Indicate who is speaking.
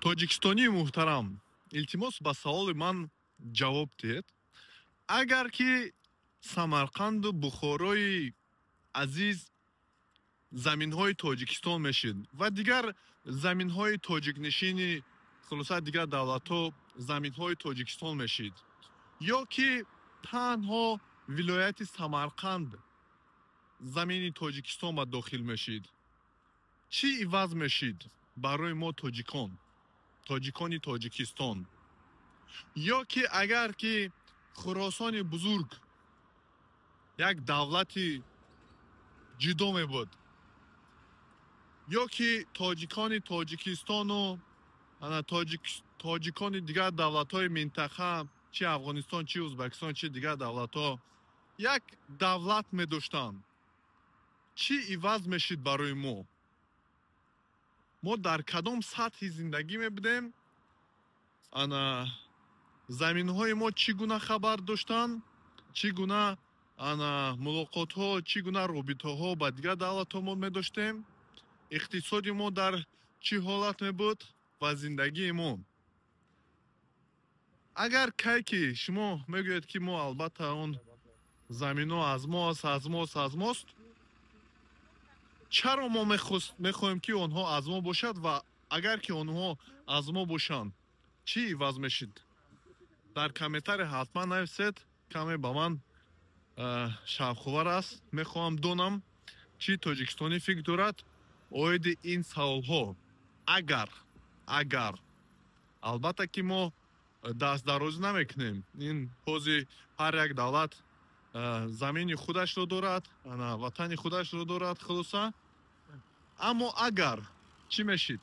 Speaker 1: Тоҷикистонии муҳтарам, илтимос, ба саволи ман ҷавоб диҳед. Агар ки Самарқанду Бухорои азиз заминҳои Тоҷикистон мешид ва дигар заминҳои тоҷикнишини, хулоса, дигар давлатҳо заминҳои Тоҷикистон мешид, ё ки танҳо вилояти Самарқанд замини Тоҷикистон ба дохил мешид, чӣ иваз мешид барои мо, тоҷикон, тоҷикони Тоҷикистон? Ё ки агар ки Хуросони Бузург як давлати ҷудо мебуд, ё ки тоҷикони Тоҷикистону тоҷикони дигар давлатҳои минтақа, чи Афғонистон, чи Ӯзбекистон, чи дигар давлатҳо, як давлат медоштанд, чӣ иваз мешид барои мо? Мо дар кадом сатҳи зиндагӣ мебудем? Ана заминҳои мо чӣ гуна хабар доштанд, чӣ гуна ана мулоқотҳо, чӣ гуна робитаҳо ба дигар давлатҳо мо медоштем, иқтисоди мо дар чӣ ҳолат мебуд ва зиндагии мо? Агар кай ки шумо мегӯед, ки мо албатта он заминҳо аз мост, аз мост, аз мост, чаро мо мехоҳем, ки онҳо аз мо бошад? Ва агар ки онҳо аз мо бошанд, чӣ иваз мешид? Дар комментария ҳатман нависед. Каме ба ман шавқовар аст, мехоҳам донам, чӣ тоҷикистонӣ фикр дорад оиди ин саволҳо. Агар албатта ки мо дастдарозӣ намекунем, ин ҳози ҳар як давлат замини худашро дорад, ватани худашро дорад, хулоса, аммо агар чӣ мешид?